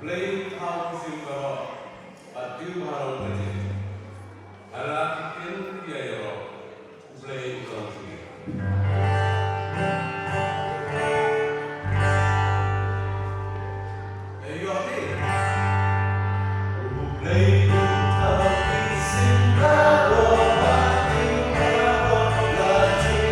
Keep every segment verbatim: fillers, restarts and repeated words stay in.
Blei thaw sim baroh bad dei baroh ka jing. Hara ki ktien ki ïaroh, U Blei u long jong ngi. Ïoh hi. U Blei u thaw ki sim baroh bad dei baroh ka jing.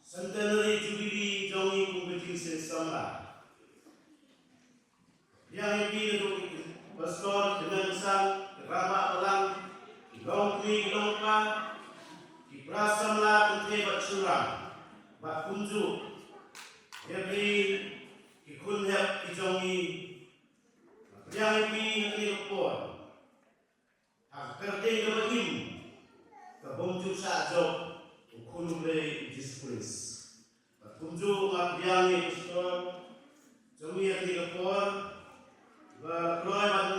Centenary Jubilee jong ngi kum ka Jingseng Samla. Pdiang ïa phi naduh ki pastor, ki nongsan, ki rangbah balang, ki longkmie, ki longkpa, ki para samla kynthei bad shynrang, bad kumjuh ïa phi ki khun hep ki jong ngi. Pdiang ïa phi ha kane ka por. Ha ka kyrteng kaba im, ka bym ju shah jop, u Khun U Blei U Jisu Khrist. Bad kumjuh nga pdiang ïa u pastor jong ngi ha kane ka por, ba la kloi ban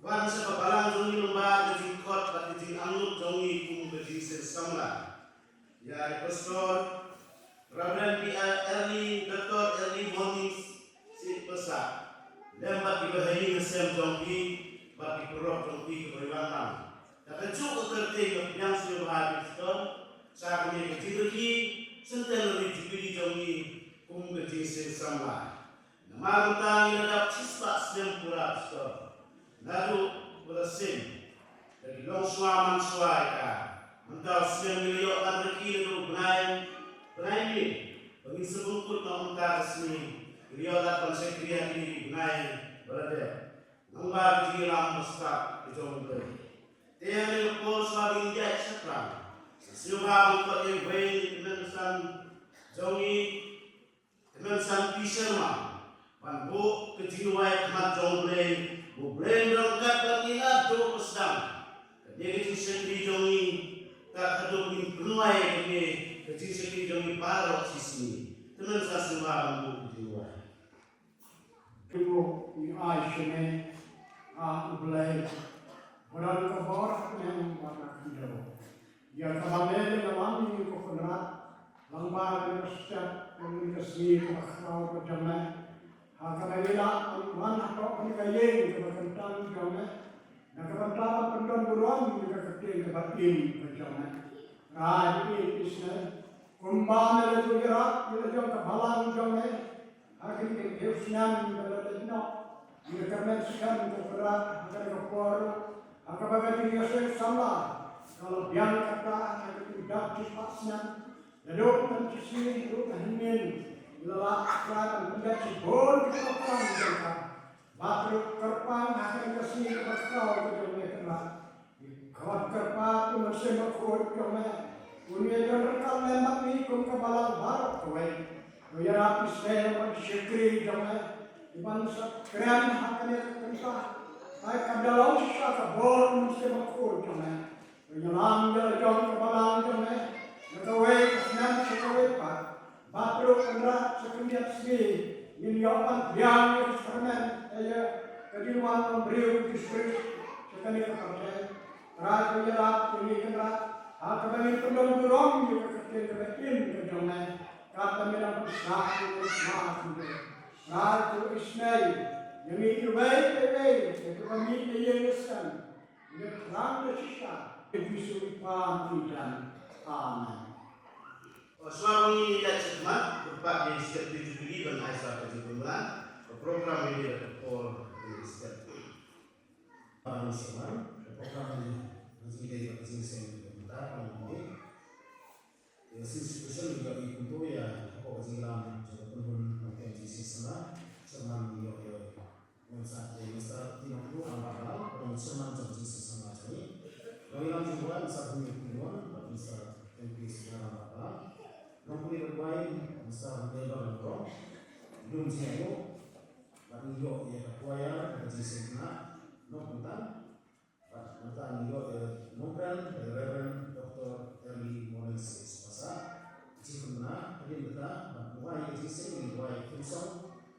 wan sha ka balang jong ngi lyngba ka jingkhot bad ka jingangnud jong ngi kum ka Jingseng Samla. Ïa i Pastor Reverend Doctor Early Mornings Sitpasa, lem bad kiba ha ïing ha sem jong phi, bad ki parok jong phi kiba wan lang. Da kajuh ka kyrteng ka pdiang sngewbha ïa i Pastor, sha kane ka jingrakhe Centenary Jubilee jong ngi kum ka Jingseng Samla. Namar mynta ngi la dap shispah snem pura, Pastor. Naduh ba la seng, da ki longshuwa manshuwa ïa ka. Mynta u snem ngi la ïoh ban rakhe naduh u bnai, bnai May, ba ngin sa pynkut noh mynta ka sngi. Ngi la ïoh lad ban shakri ha kine ki bnai ba la dep, lyngba ka jingïalam ba stad ka jong U Blei. Te ha kane ka por shuwa ba ngin ïaid shaphrang, sa sngewbha ban khot ïa uwei na ki nongsan jong ngi, Reverend Santi Sharma, ban buh ka jingduwai ha khmat jong U Blei, ba U Blei un ryngkat bad ngi naduh ba sdang kane ka jingshakri jong ngi, kat haduh ngin pynduwai kane ka jingshakri jong ngi baroh shisngi. Te men sa sngewbha ban buh ka jingduwai. Te buh ngi ai sha me, A U Blei, ba don ka bor ha ka bneng bad ha ka khyndew. Ïa kaba me la wan ïa ngi ko Kynrad, lyngba kane ka step, kane ka sngi kaba khraw ka jong me. Ha kaba ngi lah ban wan hapoh kane ka ïing kaba kyntang jong me, na ka bynta ban pyndon burom ïa ka ktien kaba im ka jong me. Trai, ïa phi isnei, kumba me la ju ïarap ïa la jong ka balang jong me ha kine ki hynriew snem ba la leit noh. Ngi kyrmen skhem ko Kynrad ha kane ka por, ha kaba ka jingïaseng samla ka la biang katta ha ka jingdap shispah snem. Naduh mynshisngi haduh mynhynnin la lah Trai ban pyndep shibun ki program jong ka. Bad ruh kyrpang ha kane ka sngi kaba khraw ka jong me Kynrad, ngi khot kyrpad ïa u Mynsiem Bakhuid jong me, un ïa don ryngkat lem bad ngi kum ka balang baroh kawei. To ïarap isynei ïa ki shakri jong me, kiban sa kren ha kane ka kynta. Ai, ka da long shisha ka bor u Mynsiem Bakhuid jong me. To ïalam ïa la jong ka balang jong me na kawei ka snem sha kawei pat. Bad ruh Kynrad, sa khyndiat sngi ngin ïoh ban pdiang ïa ka sakramen, ïa ka jinglong briew Jisu Khrist sha kane ka pyrthei. Trai, to ïarap ïa ngi Kynrad, ha kaba ngin pynlong burom ïa ka ktien kaba im ka jong me, kata me dang pynshai ïa ngi shisha. Trai, to isynei ïa ngi iwei pa iwei, ïa kiba mih na ïing na sem, ïa ka thrang ka shisha, ïa Jisu i Kpa ngi don. Amen. Shuwa ba ngi ïaid shakhmat, kyrpad ïa ki step ki jubili ban ai shuwa ka jingkyrmen, ka program ïa ka por ki step. Ba ngi shuwa, ka program ïa ka jingdei ka jingseng ka mynta ka ngi. Ïa ka situation ïa ka i kumto ïa ka jinglam jong ka pynhun nongpynim jingshisha, shuwa ngi ïoh ïa Ngan sa te Mister Tino Kru Ambabang, Chairman jong Jingshisha Samla jong ngi. Nongïalam jingduwai Mister Hynñiewkhuh Ngon, bad Mister Tengkri Sudara Ambabang. Nongpyni duwai Mister Melba Nongkrong. Lum jingïaroh bad ngi ïoh ïa ka choir ka jingshisha. Nongpyntang. Bad mynta ngi ïoh ïa nongkren, ïa Reverend Doctor Terry Morris Sipasa. Chief Khynnah, hadien kata, bad duwai ïa ka jingseng, ngi duwai ïa ka theme song,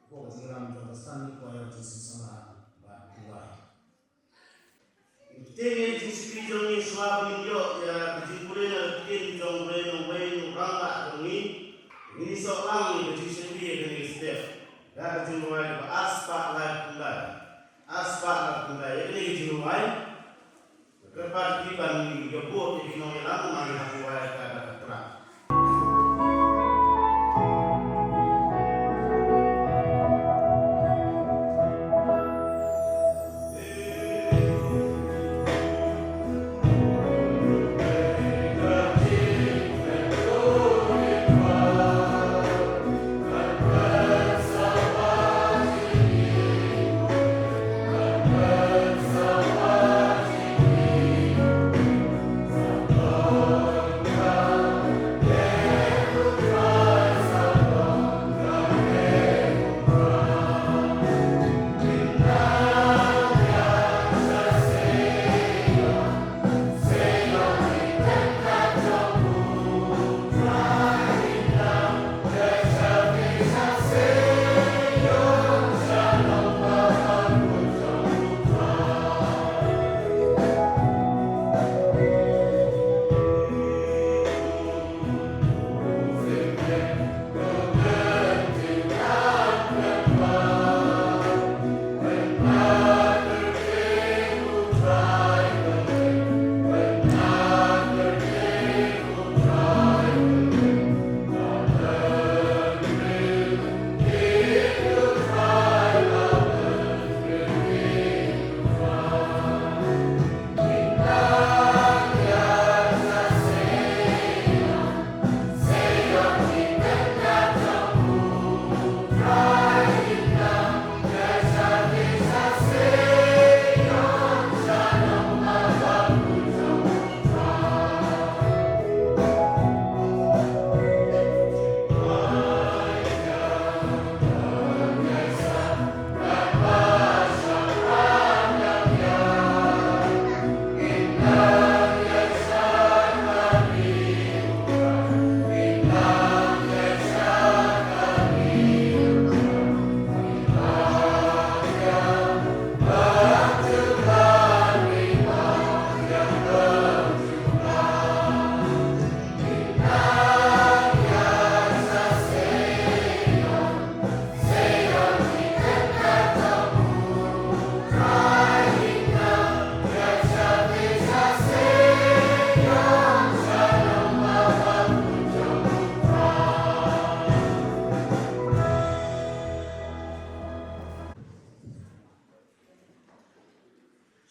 hapoh ka jingïalam jong ka Stanley Choir Jingshisha Samla, bad duwai. Te ngi jingshakri jong ngi shuwa ba ngin ïoh ïa ka jingpule na ka ktien jong uwei na uwei u rangbah jong ngi. Ngin ïa snoh lang ïa ka jingshakri ïa kane ka step da ka jingduwai ba ar spah lai phew lai. Ar spah lai phew lai, ïa kane ka jingduwai. Kyrpad ïa phi ban ïa bud ïa ki nongïalam, ngi hap duwai ka da ka pra.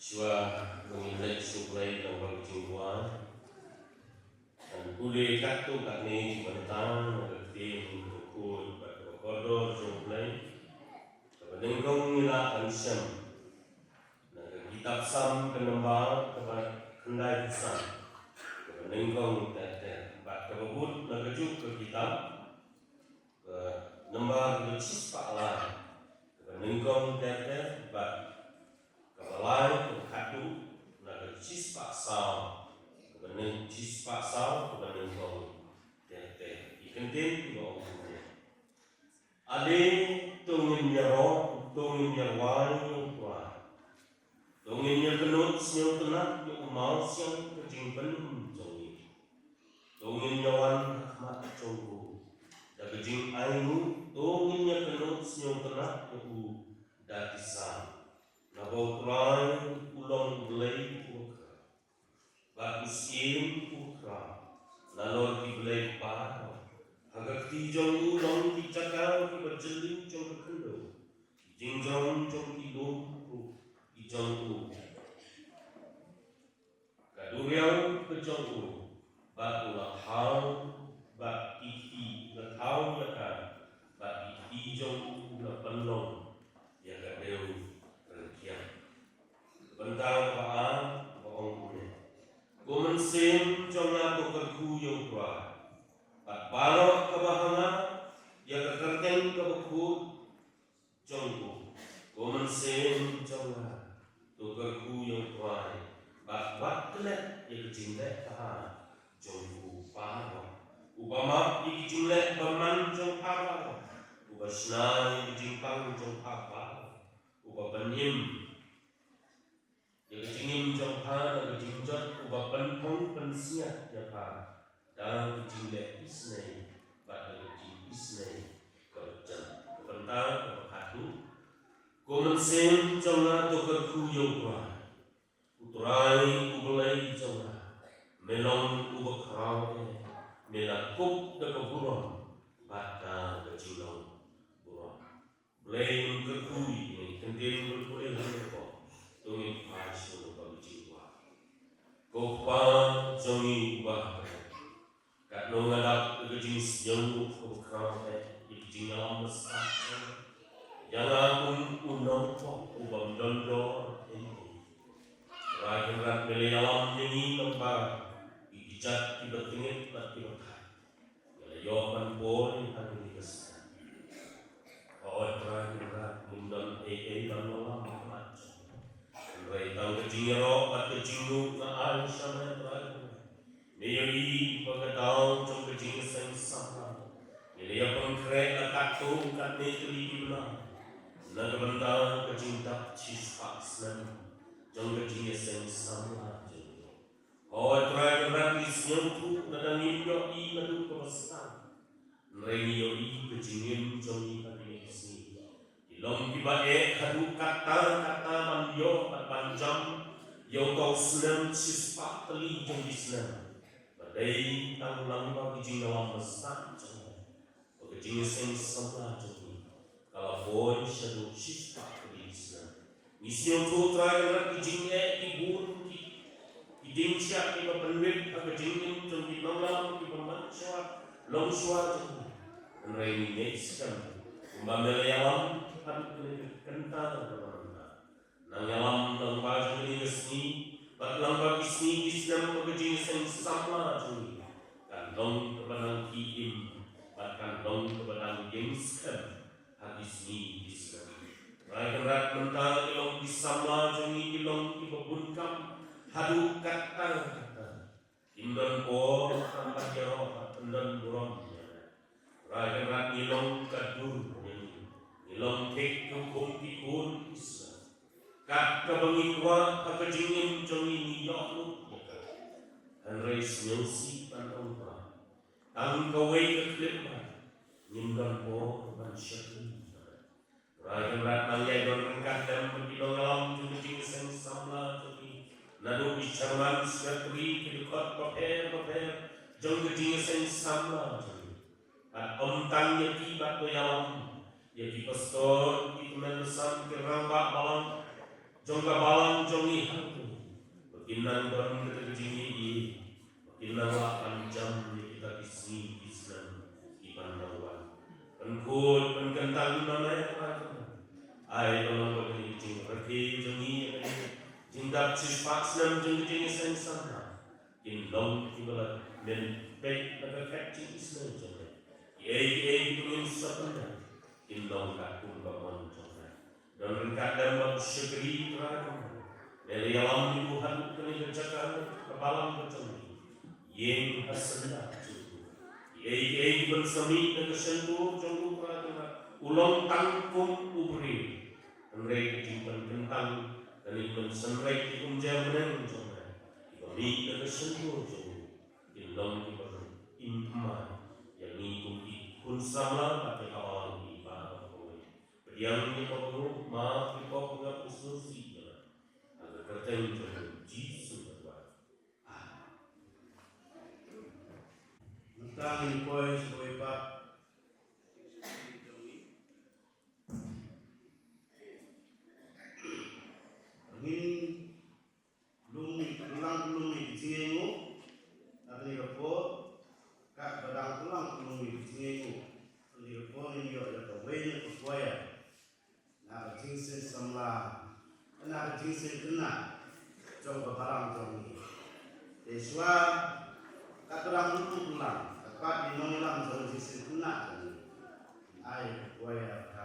Shuwa ba ngin leit sha U Blei lyngba ka jingduwai, ngan pule katto katne ki bynta na ka ktien kaba khuid bad kaba kordor jong U Blei, kaba nyngkong ngi lah ban shem na ka kitab Salm ka nombar kaba khyndaiphew san, kaba nyngkong ter ter, bad kaba bud na kajuh ka kitab, ka Nambar kaba shispah lai kaba nyngkong ter ter bad kaba lai kaba khatduh, na ka shispah saw kaba nyngkong, shispah saw kaba nyngkong ter ter. Ki kyntien kiba ong kumne. Ale to ngin ïaroh, to ngin ïarwai ïa U Trai. To ngin ïakynduh sngewtynnat ïa u mawsiang ka jingpynlong jong ngi. To ngin ïawan ha khmat jong u da ka jingainguh, to ngin ïakynduh sngewtynnat ïa u da ki sam. Naba U Trai u long U Blei u khraw bad u Syiem u khraw nalor ki blei baroh. Ha ka kti jong u long ki jaka kiba jylliew jong ka khyndew, ki jingjrong jong ki lum ruh ki jong u. Ka duriaw ka jong u, bad u la thaw, bad ki kti la thaw ïa ka, bad ki kti jong u la pynlong ïa ka dewryngkiang. Bynta kaba ar ba ong kumne. Ko mynsiem jong nga to kyrkhu ïa U Trai, bad baroh kaba ha nga ïa ka kyrteng kaba khuid jong u. Ko mynsiem jong nga to kyrkhu ïa U Trai, bad wat klet ïa ka jingleh bha jong u baroh. Uba map ïa ki jingleh bymman jong pha baroh, uba shna ïa ki jingpang jong pha baroh, uba pynim ïa ka jingim jong pha na ka jingjot, uba pynphong pynsngiat ïa pha da ka jingleh isynei bad da ka jingisynei kaba jan. Ka bynta kaba khatduh. Ko mynsiem jong nga to kyrkhu ïa U Trai. U Trai U Blei jong nga, me long uba khraw eh, me la kup da ka burom bad da ka jinglong burom. Blei un kyrkhu ïa ngi, kyntien ba pule ha kane ka por. To ngin phai sha kaba ka jingkwah. Ko Kpa jong ngi uba ha bneng, katno nga dap da ka jingsngewnguh kaba khraw eh ïa ka jingïalam ba stad jong me. Ïa nga kum u nongpop ubym don dor ei ei, Trai Kynrad me la ïalam ïa ngi lyngba ki kjat kiba tyngeh bad kiba thait. Ngi la ïoh ban poi ha kane ka snem. Hooid Trai Kynrad, ngim don ei ei ban wallam ha khmat jong me. Hynrei tang ka jingïaroh bad ka jingngooh nga ai sha me Trai Kynrad. Me ïohi ba ka daw jong ka jingïaseng samla ngi la ïa pynkhreh la katto katne tylli ki bnai na ka bynta ka jingdap shispah snem jong ka jingïaseng samla jong ngi. Hooid Trai Kynrad, ngi sngewthuh lada ngim ïohi naduh kaba sdang, hynrei ngi ïohi ka jingim jong ngi ha kine ki sngi ki long kiba eh haduh katta katta ban ïoh bad ban jam ïa uto u snem shispah tylli jong ki snem. Ba dei tang lyngba ki jingïalam ba stad jong me ba ka jingïaseng samla jong ngi ka la poi shaduh shispah tylli ki snem. Ngi sngewthuh Trai Kynrad ki jingeh ki bun ki, ki jingshah kiba pynwit ha ka jingim jong ki nongïalam kiba man shuwa long shuwa jong ngi. Hynrei ngi ngeit skhem kumba me la ïalam haduh kane ka kynta kaba mynta. Nang ïalam lyngba jong kane ka sngi bad lyngba ki sngi ki snem ba ka jingïaseng samla jong ngi kan long kaba dang ki im bad kan long kaba dang ïeng skhem ha ki sngi ki snem. Trai Kynrad, mynta ki long ki samla jong ngi ki long kiba bun kam haduh katta katta. Kim don por ban ïaroh bad pyndon burom ïa me. Trai Kynrad, ngi long ka dur ïa ngi, ngi long thik ki khun ki khun Israel. Kat kaba ngi kwah ha ka jingim jong ngi ngi ïoh lut ïa ka. Hynrei sngewsih ban ong Trai, tang kawei ka khyllipmat ngim don por ban shakri ïa me. Trai Kynrad, nang ïai don ryngkat lem bad ki nongïalam jong ka jingïaseng samla jong ngi, naduh ki chairman, secretary, ki dkhot bapher bapher jong ka jingïaseng samla jong ngi. Bad ym tang ïa ki bad to ïalam ïa ki pastor, ki kmen basan, ki rangbah balang jong ka balang jong ngi hangto, ba kin nang don kata ka jingïeit, ba kin nang lah ban jam ïa kita ki sngi ki snem ki ban nang wan. Pynkhuid pynkyntang ma me Trai Kynrad. Ai ba long ba kane ka jingrakhe jong ngi ïa kane ka jingdap shispah snem jong ka jingïaseng samla kin long kiba la men peit na ka khet jingisynei jong me. Kiei kiei kito ngin sa pyndep, Kin long katkum ka mon jong me. Don ryngkat lem bad u shakri u Trai jong me. Me la ïalam ïa u haduh kane ka jaka, ka balang ka jong ngi. Ïeng ha syndah jong u. Kiei kiei kiban sa mih na ka shyntur jong u Trai jong me, u long tang kum u briew. Hynrei ka jingpynkyntang kane ka ban synreit ïa ka umjer bneng jong me, kiba mih na ka shyntur jong u, kin long kiba im thymmai ïa ngi kum ki khun samla bad ïa ka balang baroh kawei. Pdiang ïa ka baroh, map ïa ka baroh, sngewsih ïa nga. Ha ka kyrteng jong u Jisu nga duwai. Amen. Mynta ngin poi sha kawei pat. Ngin lum, lang lum ïa ka jingïainguh na kane ka por. Katba dang lang lum ïa ka jingïainguh na kane ka por, ngin ïoh ïa kawei na ka choir na ka jingseng samla, na ka jingseng khynnah jong ka balang jong ngi. Te shuwa katba dang lum lang, ka pat ïa nongïalam jong ka jingseng khynnah jong ngi. Ai ka choir ka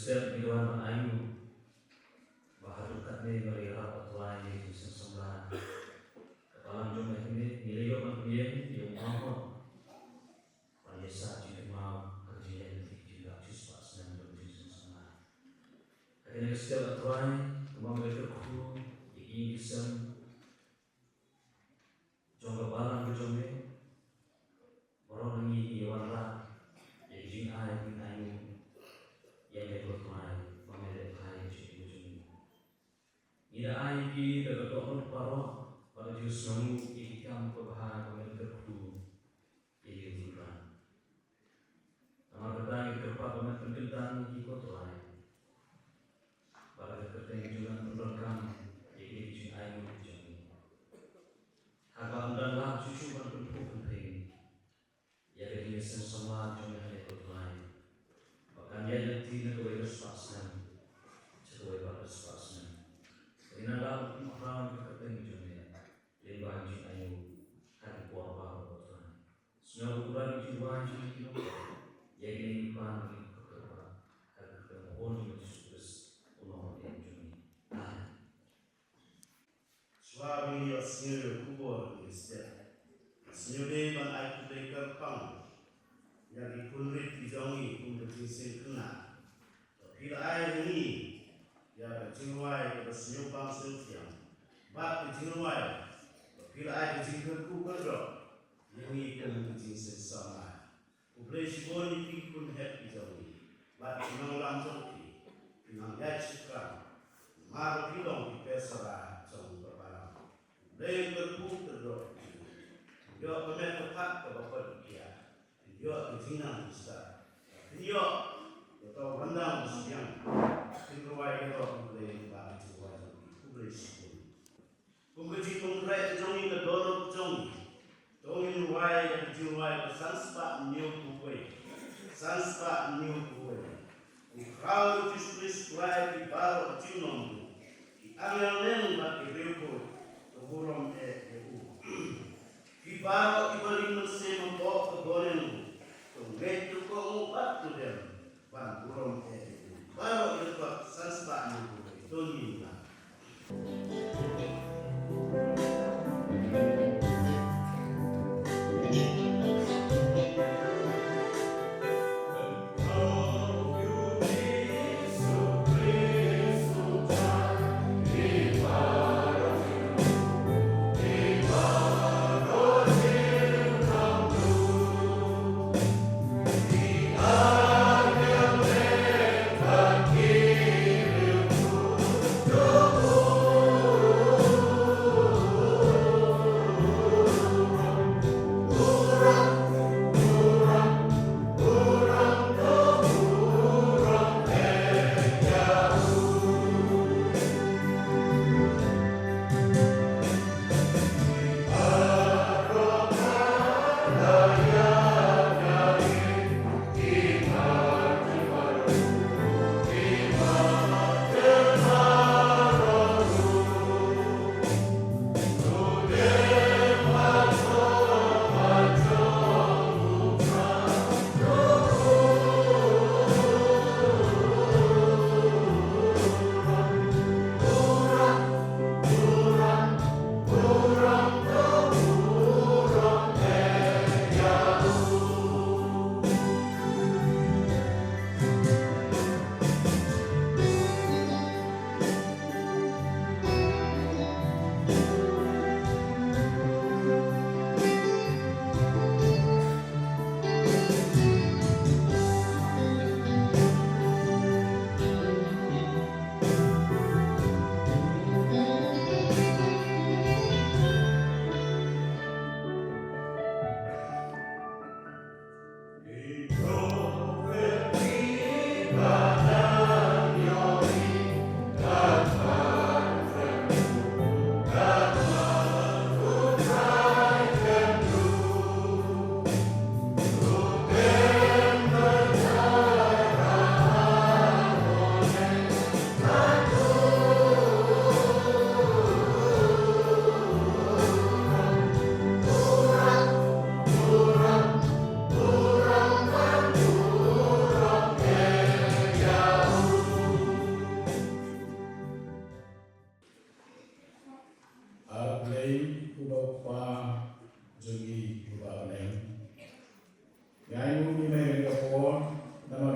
Sep ngi wan ban ainguh ba haduh katne ngi la ïarap, ko Trai, ïa ka jingseng samla. Ka balang jong ngi hangne ngi la ïoh ban pynïeng ïa u mawhor ban ïasah jingkynmaw ha ka jingïaid lynti ka jingkha shispah snem jong ka jingseng samla. Ha kane ka step, ko Trai, kumba me la kyrkhu ïa ki ïing ki sem jong ka balang ka jong me, baroh ngi ngi wanrah ïa ka jingai ka jingainguh ïa me, ko Trai, ba me la phai sha ki jong ngi. Ngi da ai ïa ki da ka dohnud baroh bad ka jingsngewnguh ïa ki kam kiba bha ba me la kyrkhu ïa ki, ko Trai. Namar kata ngi kyrpad ba men pynkyntan ïa ki, ko Trai, bad da ka kyrteng jong me pyndonkam ïa kine ki jingainguh jong ngi. Haba ym don lad shuh shuh ban pynphuh pynphing ïa ka jingseng samla jong ngi hangne, ko Trai, ba kan ïaid lynti na kawei ka spah snem sha kawei pat ka spah snem. Ngi nang lad ban pynphang ïa ka kyrteng jong me lyngba ka jingainguh ha ki por baroh, ko Trai. Sngewbha ba ka jingrwai jong ngi ki long ïa kine ki pan ki kyrpad ha ka kyrteng u Khun jong ngi Jisu Khrist, u Nongpynim jong ngi. Amen. Shuwa ba ngin ïohsngew ïa ka khubor, ngin sa ïa sngewdei ban ai khublei kyrpang ïa ki khun rit ki jong ngi kum ka jingsngewkhynnah. Ba phi la ai ha ngi ïa ka jingrwai kaba sngewbang sngewthiang bad ka jingrwai ba phi la ai ka jingkyrkhu kyrdoh ïa ngi kum ka jingseng samla. Khublei shibun ïa phi ki khun hep ki jong ngi bad ki nongïalam jong phi, ki nongïaid shaphrang, namar ba phi long ki pyrshah jong ka balang. Khublei kyrkhu kyrdoh ïa phi. Ïoh ka met ka phad kaba koit ka khiah. Ïoh ka jingnang jingstad. Ïoh ka tawandang ka sniang. Phin rwai ïa ka roi khublei ba ka jingrwai jong ngi. Khublei shibun. Kum ka jingpynkreh ka jong ngi, ka dohnud ka jong ngi, to ngin rwai ïa ka jingrwai ba san spah hynñiew phew wei. San spah hynñiew phew wei. Ko Khraw Jisu Khrist, Trai, phi baroh ka jingmong, ki angel neng bad ki riewkhuid, to burom eh ïa u. Phi baroh kiba ring mynsiem hapoh ka bneng, to ngeit, to kohnguh bad to dem ban burom eh ïa u. Baroh ïa ka san spah hynñiew phew wei, to ngin ïa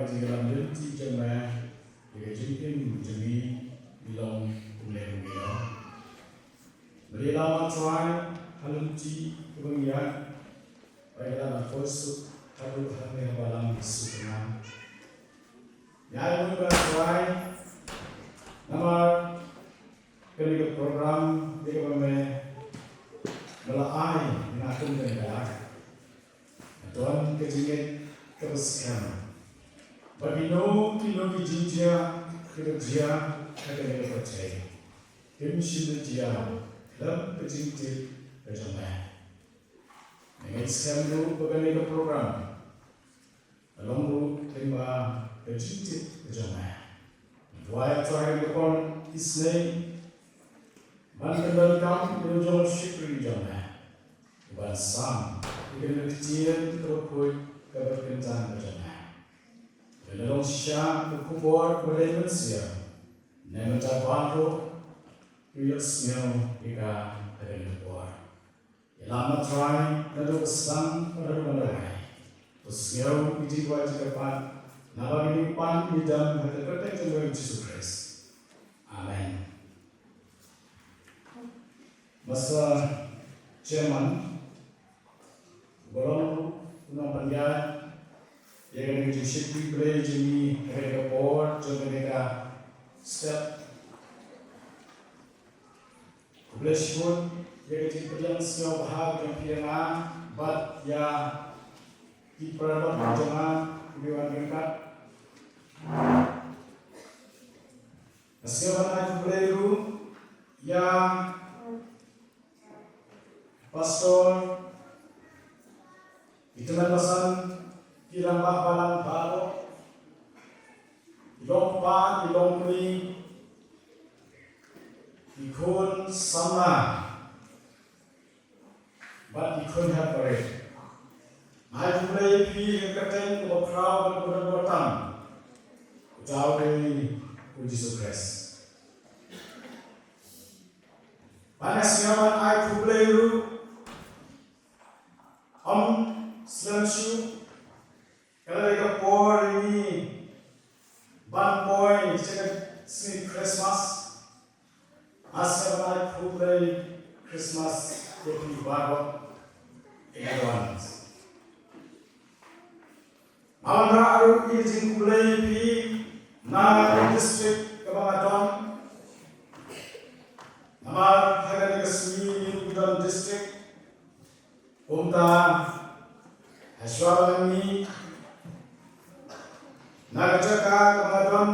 Jingïalam lynti jong me, ïa ka jingim jong ngi, ngi long kumne kumne. Ba ïalam, A Trai, ha lynti kaba ngi ïaid, ba ïalam ha khuid suk, haduh hangne ha balang suk nga. Ïa ngi ba Trai, namar kane ka program, ïa kaba me, me la ai, ïa nga kum kane ka lad. Don ka jingngeit kaba skhem ba kino kino ki jingjia kiba jia ha kane ka pyrthei kim shym la jia khlem ka jingtip ka jong me. Nga ngeit skhem ruh ba kane ka program ka long ruh lyngba ka jingtip ka jong me. Duwai, A Trai, ba ka por isynei ban pyndonkam ïa u jong u shakri jong me. Ban sam ïa kane ka ktien kaba khuid kaba kyntang ka jong me. Kaba long shisha ka khubor kaba dei mynsiem. Ne mynta baroh ki ïohsngew ïa ka ha kane ka por. Ïalam, A Trai, naduh ba sdang haduh ban da wai. To sngew ïa ki jingduwai jingkyrpad naba kine ki pan ki jingdem ha ka kyrteng jong u Jisu Khrist. Amen. Master Chairman, ba long u nongpynïaid ïa kane ka jingshakri Blei jong ngi ha kane ka por jong kane ka step. Khublei shibun ïa ka jingpdiang sngewbha jong phi ïa nga bad ïa ki paralok jong nga kiba wan ryngkat. Nga sngewbha ban ai khublei ruh ïa Pastor, ki tymmen basan, ki rangbah balang baroh, ki longpa, ki longkmie, ki khun samla bad ki khun hep barit. Nga ai khublei ïa phi ha ka kyrteng kaba khraw bad kaba don kaba tam, uta u dei u Jisu Khrist. Bad nga sngewbha ban ai khublei ruh, ym slem shuh, ka la dei ka por ïa ngi ban poi sha ka sngi Christmas. Nga sngewbha ban ai khublei Christmas ïa phi baroh in advance. Nga wanrah ruh ïa ka jingkhublei ïa phi na ka district kaba nga don. Namar ha kane ka sngi ngi don district. Kumta, ha shuwa ba ngi, na ka jaka kaba nga don,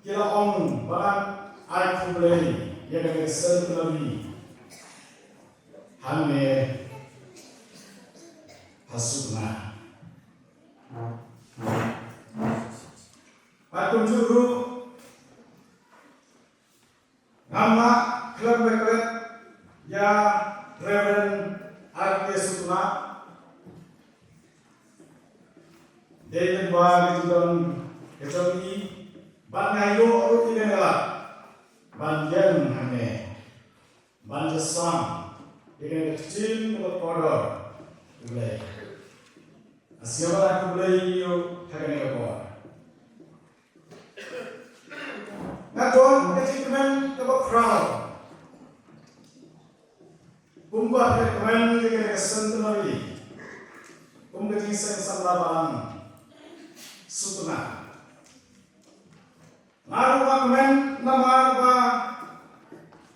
ki la ong ba ngan ai khublei ïa kane ka centenary hangne ha Sukna. Bad kumjuh ruh, ngam lah khlem pyrkhat ïa Reverend R K Sukna. Dei lyngba ka jingdon ka jong i, bad nga ïoh ruh ïa kane ka lad ban ïeng hangne ban ïasam ïa kane ka ktien kaba kordor. Khublei. Nga sngewbha ban khublei ïa u ha kane ka por. Nga don ka jingkmen kaba khraw kum ka jingkmen ïa ka centenary, kum ka jingseng samla balang Sukna. Nga ruh nga kmen namar ba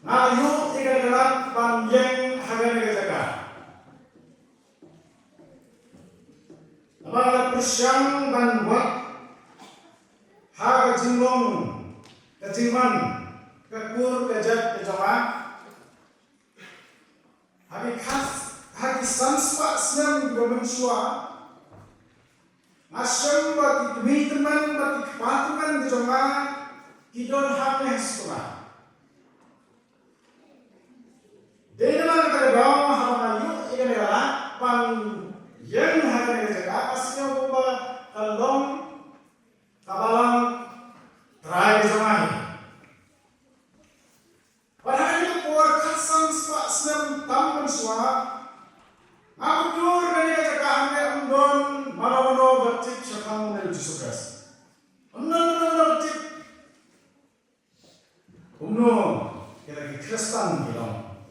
nga ïoh ïa ka lad ban ïeng ha kane ka jaka. Namar nga la pyrshang ban wad ha ka jinglong, ka jingman, ka kur ka jait ka jong nga. Ha ki khas, ha ki san spah snem kiba mynshuwa, nga shem ba ki kmie tymmen bad ki kpa tymmen ki jong nga ki don hangne ha Sukna. Dei namar kata ka daw haba nga ïoh ïa kane ka lad ban ïeng ha kane ka jaka, nga sngew kumba ka long ka balang trai ka jong nga hi. Bad ha kane ka por khatsan spah snem tam mynshuwa, nga kyntur kane ka jaka hangne, ym don mano mano ba tip shaphang une u Jisu Khrist. Kumno kita ki Khristan ki long.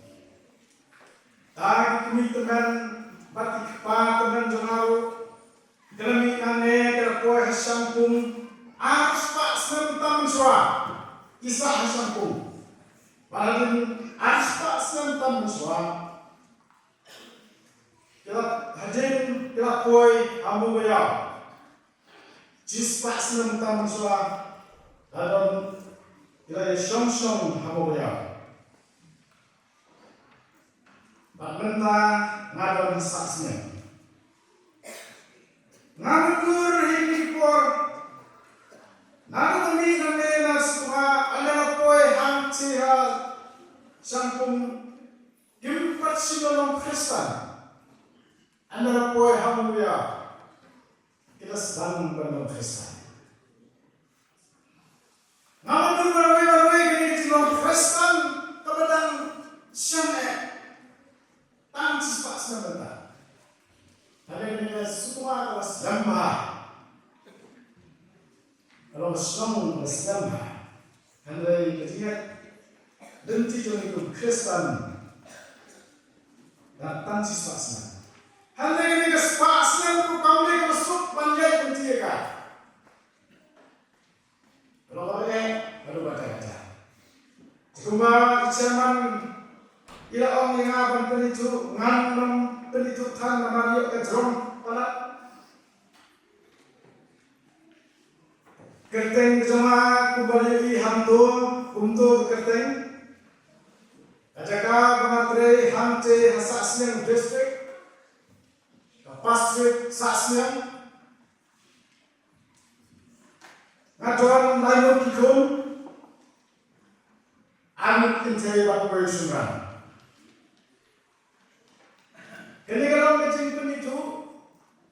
Tang ki kmie tymmen bad ki kpa tymmen jong nga ruh ki la mih nangne, ki la poi ha Shangpung ar spah snem tam mynshuwa. Ki sah ha Shangpung. Bad hadien ar spah snem tam mynshuwa ki la, hadien ki la poi ha Mowkaiaw. Shi spah snem tam mynshuwa la don, ki la ïa shong shong ha Mowkaiaw. Bad mynta nga don ha Sahsniang. Nga mutdur ïa kine ki por. Naduh nga mih nangne na Sutnga, ynda la poi hangtei ha Shangpung, kim pat shym la long Khristan. Ynda la poi ha Mowkaiaw, ki la sdang ban long Khristan. Nga mutdur marwei marwei kane ka jinglong Khristan kaba dang shen eh. Tang shi spah snem bynta. Hynrei kane ka Sutnga kaba slem bha. Ka long ka shnong kaba slem bha. Hynrei ka jingïaid lynti jong ngi kum Khristan dang tang shi spah snem. Hynrei kane ka spah snem ruh kam dei kaba suk ban ïaid lynti ïa ka. Ka long kaba eh haduh katta katta. Kumba i chairman i la ong ïa nga ban pynithuh, ngan ym pynithuh than namar ïoh ka jrong palat. Kyrteng ka jong nga kumba la ïohi hangto, kumto ka kyrteng. Ka jaka ba nga trei hangtei ha Sahsniang District, ka Pastorate Sahsniang. Nga don laingut ki khun, arngut kynthei bad uwei u shynrang. Kane ka long ka jingpynithuh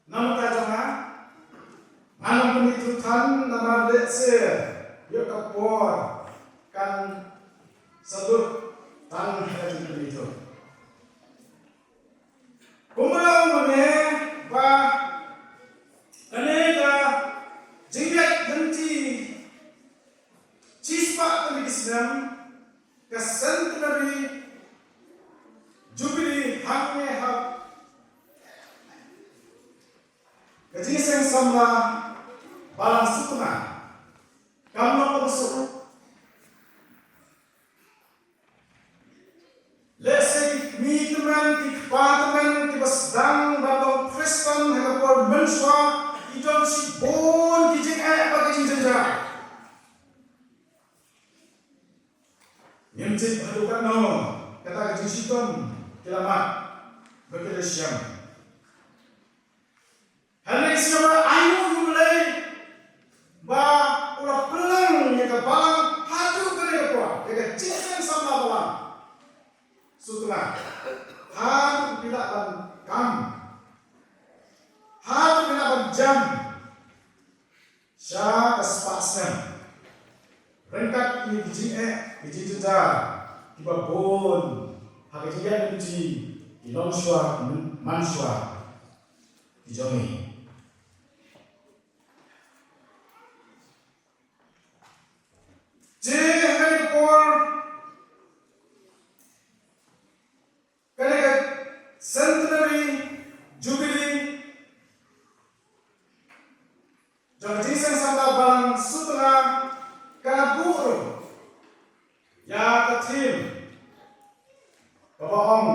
na bynta jong nga. Ngan ym pynithuh than namar lehse ïoh ka por kan sa lut tang ha ka jingpynithuh. Kumba la ong mynne ba kane ka jingïaid lynti shispah tylli ki snem, ka centenary jubilee hangne ha ka Jingïaseng Samla Balang Sutnga kam long kaba suk. Lehse ki kmie tymmen, ki kpa tymmen kiba sdang ban long Khristan ha ka por mynshuwa ki don shibun ki jingeh bad ki jingjynjar. Ngim tip haduh katno kata ka jingshitom ki la mad bad ki la shem. Hynrei sngewbha ainguh ïa U Blei ba u la pynlong ïa ka balang haduh kane ka por, ïa ka Jingïaseng Samla Balang Sutnga. Haduh phi lah ban kam, haduh phi lah ban jam sha ka spah snem. Ryngkat kine ki jingeh, ki jingjynjar kiba bun ha ka jingïaid lynti, ki longshuwa, ki man-, manshuwa ki jong ngi. Te ha kane ka por, kane ka centenary jubilee jong ka Jingïaseng Samla Balang Sutnga ka la buh ruh ïa ka theme kaba ong,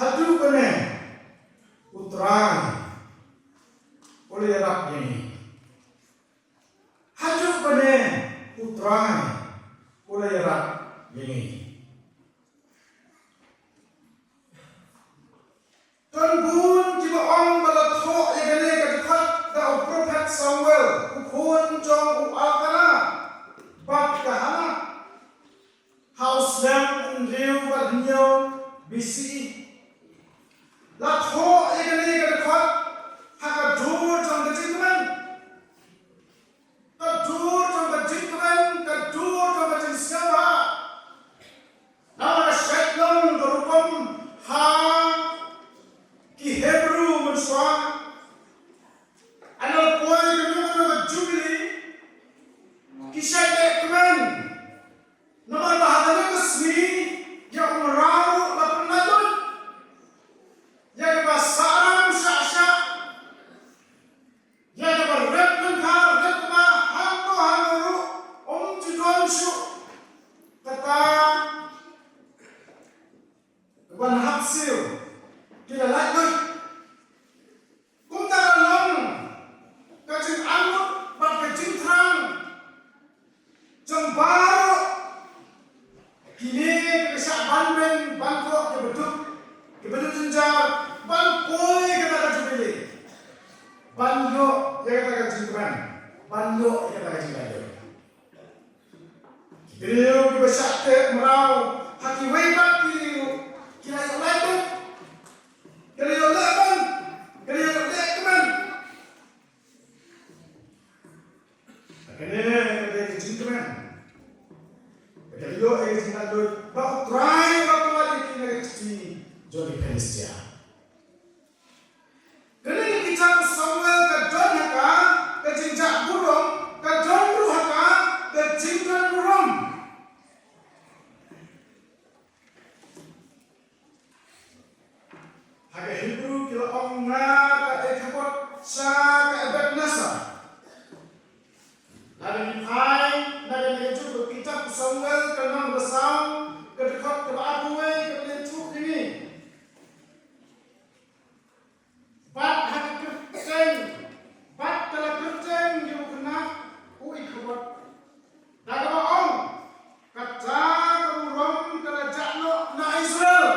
haduh kane U Trai u la ïarap ïa ngi. Haduh kane U Trai u la ïarap ïa ngi. Don bun kiba ong ba la thoh ïa kane ka dkhot da u prophet Samuel, u khun jong u Elkanah bad ka Hannah, ha u snem hynriew bad hynñiew B C E. La thoh ïa kane ka dkhot ha ka dur jong ka jingkmen. Ka dur jong ka jingkmen, ka dur jong ka jingsngewbha. Namar ka shait long ka rukom ha ki Hebru mynshuwa. Ynda la poi kano kano ka jubilee, ban ïoh ïa kata ka jinglaitluid. Ki briew kiba shah teh mraw ha kiwei pat ki, ki la ïoh laitluid. Ki la ïoh lehkmen, ki la ïoh lehkmen. Kane ka dei ka jingkmen. Ka dei ïoh ïa ka jinglaitluid ba U Trai u la pynlait ïa ki na ka kti jong ki Philistia. Kane ka kitab u Samuel ka don ha ka, ka jingjah burom, ka don ruh ha ka, ka jingdon burom. Ha ka Hebru ki la ong na ka Ikabod sha ka Ebedneser. Lada ngi phai na ka, na ka juh ka kitab u Samuel ka lynnong ba saw, ka dkhot kaba arphew wei, ka la ïathuh ïa ngi. Bad ha ka kyrteng, bad ka la kyrteng ïa u khynnah u Ikabod da kaba ong, kata ka burom ka la jah noh na Israel.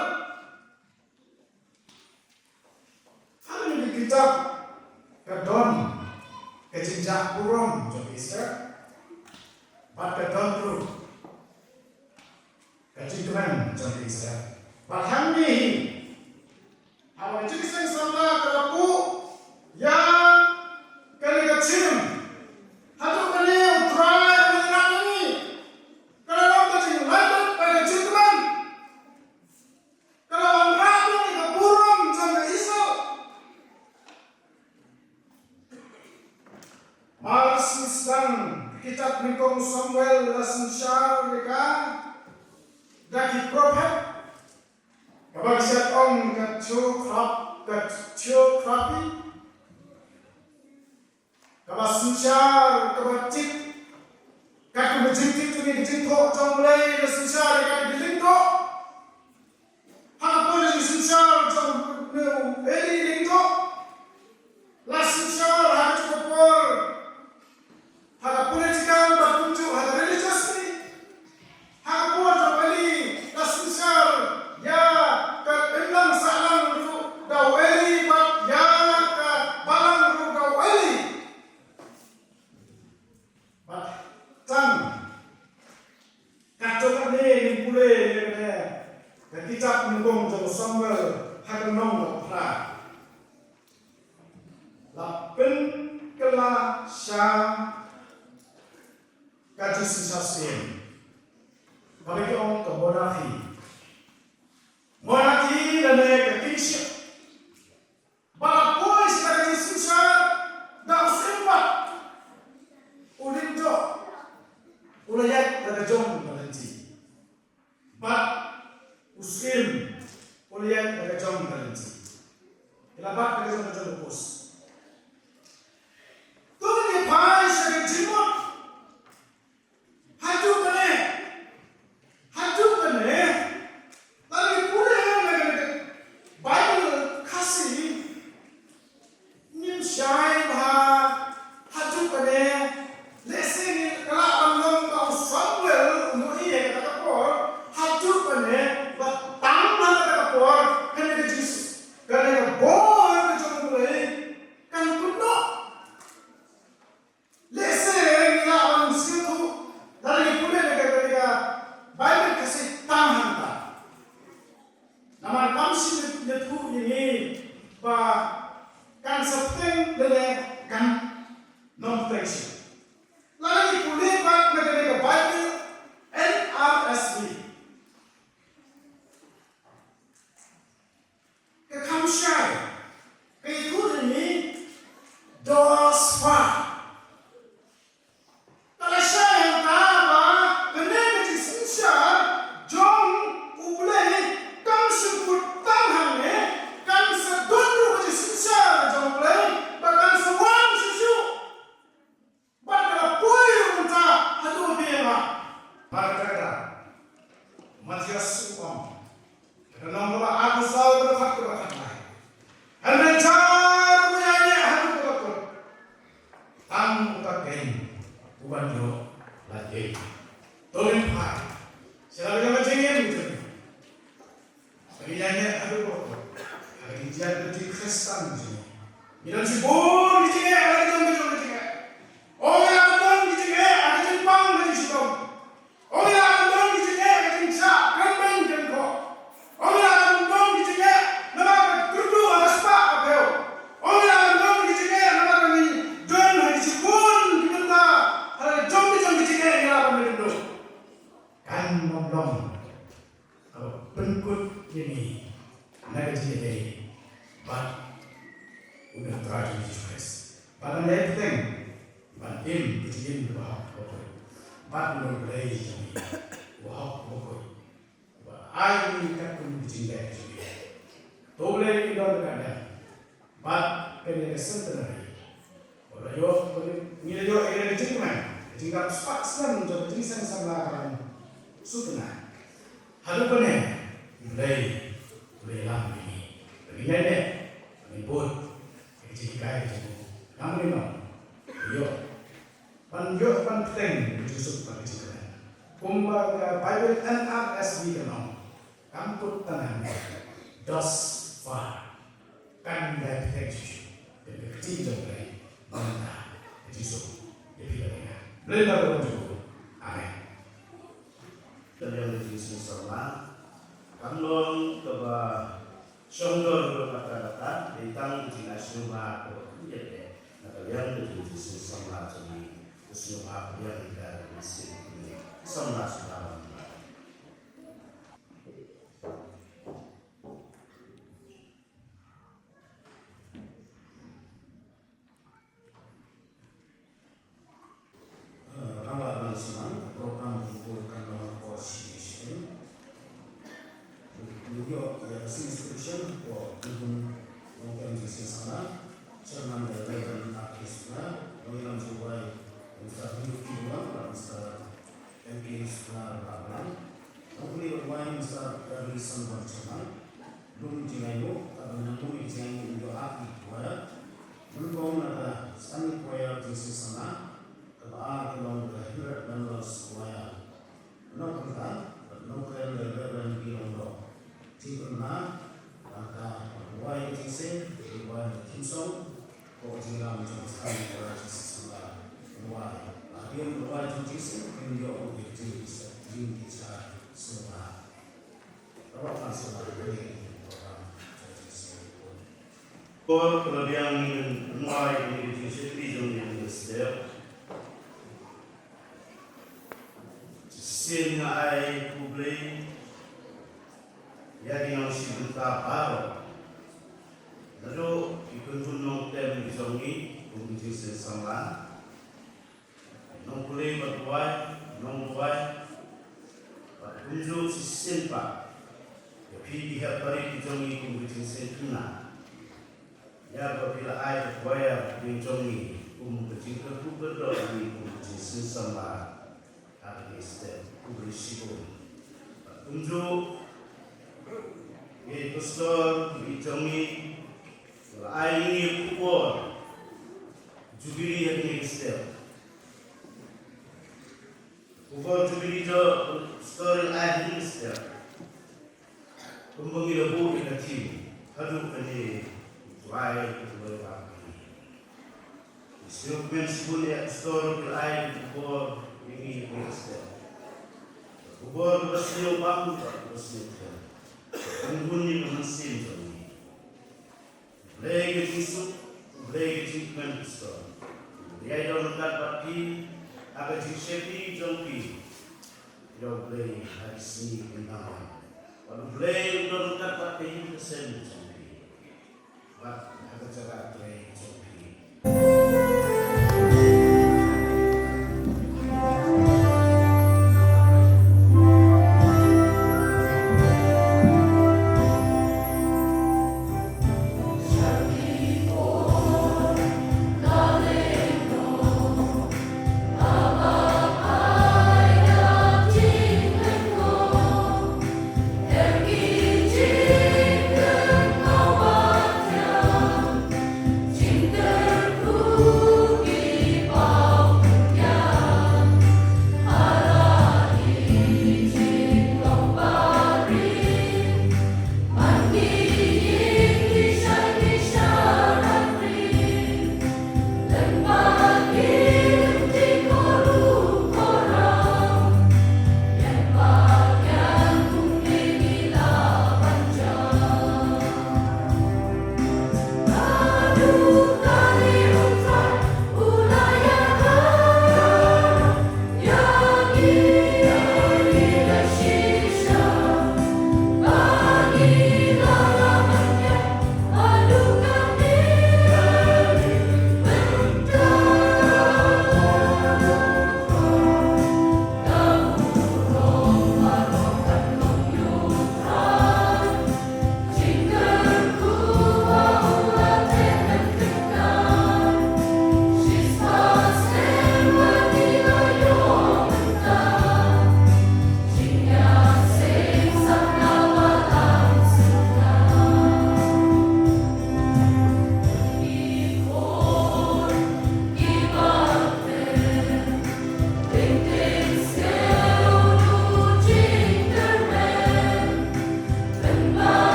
Ha kane ka kitab ka don ka jingjah burom jong Israel, bad ka don ruh ka jingkmen jong Israel. Bad hangne hi, haba ka jingïaseng samla ka la buh ïa kane ka theme, haduh kane U Trai u la ïarap ïa ngi, ka la long ka jinglaitluid bad ka jingkmen. Ka la wanrah ïa ka burom jong ka Israel. Mar shisha ka kitab nyngkong Samuel la synshar ïa ka da ki prophet, kaba ki shait ong ka theocrap-, ka theocracy. Kaba synshar, kaba tip, kat kaba jingtip jong ngi, ka jingthoh jong U Blei, la synshar ïa ka lyngdoh. Ha ka por ka jingsynshar jong u Eli lyngdoh, la synshar ha kajuh ka por ha ka political bad kumjuh ha ka religious. Ha ka por jong u Eli la synshar ïa ka imlang sahlang ruh da u Eli bad ïa ka balang ruh da u Eli. Bad tang katto katne ngin pule ïa kane ka kitab nyngkong jong u Samuel ha ka lynnong kaba phra. La pynkylla sha ka jingsynshar syiem, kaba ki ong ka monarchy. Monarchy lane ka kingship. Ba la poi sha ka jingsynshar da u syiem, bad u lyngdoh u la ïaid da ka jong ka lynti. Bad u syiem u la ïaid da ka jong ka lynti. Ki la bat da ka jong ka jong ka pus. To ngin phai sha ka jingmut. Haduh kane, haduh kane, lada ngi pule na ka, na ka Baibl Khasi, ngim shai bha haduh kane, lehse ngi, ka lah ban long ba u Samuel u ïohi ha kata ka por, haduh kane, ba tang ha kata ka por, kane ka jis, kane ka bor ka jong U Blei kan kut noh. Lehse ngi lah ban sngewthuh lada ngi pule na ka, na ka Baibl Khasi tang hangta. Namar kam shym la ïathuh ïa ngi ba kan sa bteng lane kan ym bteng shuh. Lada ngi pule pat na ka, na ka Baibl N R S V. Ka kham shai, ka ïathuh ïa ngi, thus far. Ka la shai hangta ba kane ka jingsynshar jong U Blei kam shym kut tang hangne, kan sa don ruh ka jingsynshar jong U Blei ba kan sa wan shuh shuh. Bad ka la poi ruh mynta haduh ba phi ïa nga. Bad kata ka Mathaios u ong, ka lynnong kaba arphew saw, ka dkhot kaba khatlai, hynrei jar uba ïaineh haduh kaba kut, tang uta keiñ uban ïoh lait ïing. To ngin phai sha la ka jong ka jingim jong ngi. Ba ngin ïaineh haduh ba kut ha ka jingïaid lynti Khristan jong ngi. Ngi don shibun ki jingeh ha la ka jong ka jong ka jingeh. O Teng ban im ka jingim kaba hok kaba khuid bad U Blei jong ngi uba hok uba khuid, uba ai ïa ngi katkum ka jingdei jong ngi. To Blei, ngi don ka dei bad kane ka centenary, ba la ïoh, ngi la ïoh ïa ka jingkmen, ka jingdap spah snem jong ka jingseng samla ka long sutnga. Haduh kane, U Blei, U Blei lam ïa ngi, ba ngin ïaineh, ba ngin bud ïa ka jinghikai jong u. Nang mynno ïoh ban ïoh ban pynbeit ïa ka jingsuk bad ka jingkmen. Kumba ka Baibl N R S V ka ong, kam kut tang hangne, thus far. Kan ïai pynbeit shuh shuh. Ka kti jong U Blei, ba mynta ka jingsuk ïa phi bad ïa nga. Blei ba ka long jong u. Amen. Ka liang ka jingsngewsih samla kam long kaba shong dor ruh katta katta, dei tang ka jingai sngewbha kaba khyndiat eh na ka liang ka jingsngewsih samla jong ngi, ka sngewbha ka liang ka mynsiem ka mynsiem samla sngewbha. Rangbah Rangsiman, program jingpur kan long hapoh shi taïew. Ngi ïoh ïa ka sing scripture hapoh Nongkrem Jingsngewsih Samla, Chairman the Reverend R K Sukla, Nongïalam Jingduwai Mister Hugh Kidwal bad Mister M K Sukla Rablang, Nongpule Jingduwai Mister Dudley Sanbon Chairman, Lum Jingaiñguh, kaba nang lum jingaiñguh ïoh ha ki choir, Nongpule na ka Sani Choir Jingsngewsih Samla, kaba ar ka long ka Hynriewphew Members Choir. Nongpynta, Nongkrem the Reverend B Longdong. Jingpynbna, nangta, Wai Jingsing, Wai Kimsong, ko jingïalam jong Sani Choir Jingsngewsih Samla, Wai. Hadien Wai Jingsing, kin ïoh u Jingsing, Jingsing Samla. Por ka la biang ngi nang ai ngi ki shakri jong ngi ngi step. Shisien nga ai khublei ïa ki nongshim bynta baroh. Naduh ki khun nongtem jong ngi kum ki jingseng samla. Nongpule bad duwai, nongduwai, bad kumjuh shisien pat ïa phi ki hep barit ki jong ngi kum ka jingseng khynnah. Ïa ba phi la ai ka choir ki jong ngi kum ka jingkyrkhu kyrdoh ngi kum ka jingseng samla ha kane ka step, khublei shibun. Bad kumjuh ïa i pastor ki jong ngi la ai ngi khubor Jubilee ha kane ka step. Khubor Jubilee jong pastor la ai ha kane ka step. Kumba ngi la buh ïa ka theme haduh kane, trai ka duwai ba. Ngi sngewkmen shibun ïa pastor ki la ai khubor ïa ngi ïa ka step. Khubor kaba sngewbang bad kaba sngewthuh. Kan bun ïa ka mynsiem jong ngi. Blei ka jingsuk, Blei ka jingkmen pastor. Ïa i don ryngkat bad phi ha ka jingshakri jong phi. Ïa u Blei ha ki sngi ki nang. Bad u Blei u don ryngkat bad ka ïing ka sem jong phi. Bad ha ka jaka trei jong phi.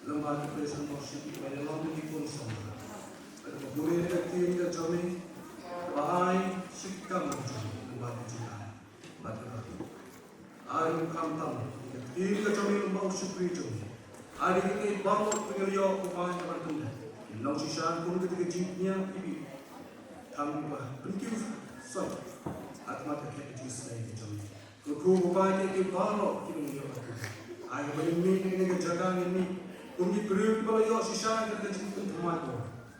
Lyngba ka praise and worship, ba ïalam ïa ki khun samla. Bad ka burom ka ktien ka jong me, ba ai shi kam jong me, lyngba ka jingai. Bad ka ai ruh khamtam ïa ka ktien ka jong me, lyngba u shakri jong me. Ai ïa ki baroh ba ngi ïoh, ko Pa, ïa ka ban pynlong shisha kum ka jingïaid ïa ki. Kam ba pynkiew soi ha khmat ka khet ka jingsnei ka jong me. Ko Kynrad, ko Pa, ïa ki baroh kiba ngi ïoh. Ai ba ngin mih ha kane ka jaka, ngin mih kum ki briew kiba la ïoh shisha ïa ka jingpynthymmai, ko,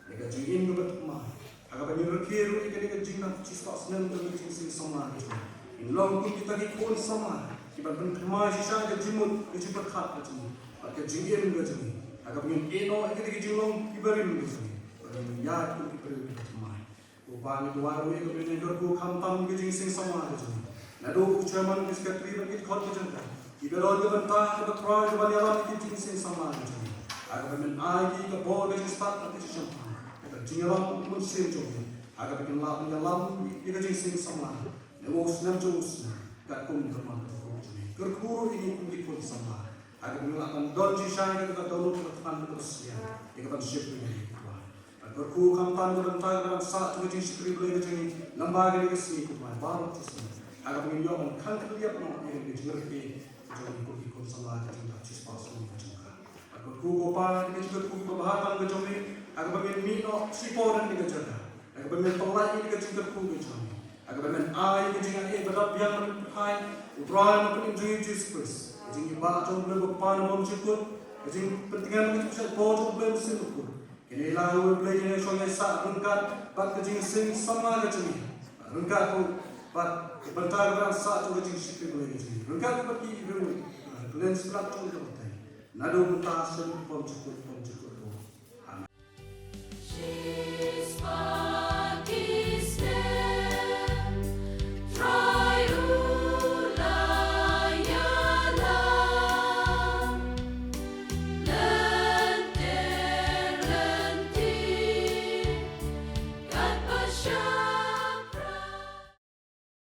ïa ka jingim kaba thymmai. Ha kaba ngin rakhe ruh ïa kane ka jingïaid shispah snem jong ka jingseng samla ka jong ngi. Ngin long kum kita ki khun samla kiban pynthymmai shisha ïa ka jingmut, ka jingpyrkhat ka jong ngi, bad ka jingim ka jong ngi. Ha kaba ngin ïehnoh ïa kita ki jinglong kiba rim ka jong ngi, bad ngin ïaid kum ki briew kiba thymmai. Ko Pa, ngi duwai ruh ïa kaba ngin kyrkhu khamtam ïa ka jingseng samla ka jong ngi. Naduh u chairman, ki secretary bad ki dkhot ki jong ka, kiba don ka bynta kaba trai kaban ïalam ïa ka jingseng samla ka jong ngi. Ha kaba men ai ki ka bor ka jingstad bad ka jingshemphang ïa ka jingïalam ka mynsiem jong ngi. Ha kaba kin lah ban ïalam ïa ka jingseng samla na u snem jong u snem, katkum ka mon ka kyrkhu jong ngi. Kyrkhu ruh ïa ngi kum ki khun samla, ha kaba ngin lah ban don shisha ïa kata ka dohnud kaba thngan kaba sian ïa ka ban shim bynta ïa ngi, ko Pa. Bad kyrkhu khamtam ïa ka bynta ka ban sah jong ka jingshakri Blei ka jong ngi lyngba kane ka sngi, ko Pa, baroh shi snem. Ha kaba ngin ïoh ban khang khylliap noh ïa ka jingrakhe ka jong ngi kum ki khun samla ka jong ka shispah snem ka jong ka. Bad kyrkhu, ko Pa, ïa ka jingkyrkhu kaba bha tam ka jong me, ha kaba men mih noh shipor ha kane ka jaka. Ha kaba men pynlait ïa ka jingkyrkhu ka jong me. Ha kaba men ai ka jingaiei ba dap biang ban pynphai U Trai Nongpynim jong ngi Jisu Khrist, ka jingïabah jong U Blei Bapabangma Jingkut, ka jingpyntngen ka jingpynshlur jong U Blei Mynsiem Bakhuid. Kine la u Blei, kine shong ïaisah ryngkat bad ka jingseng samla ka jong ngi, ryngkat ruh bad ka bynta ka ban sah jong ka jingshakri Blei ka jong ngi, ryngkat bad ki riew, ah, kylliang spah jong ka pyrthei, naduh mynta sha ka bymjukut bymjukut ruh. Amen.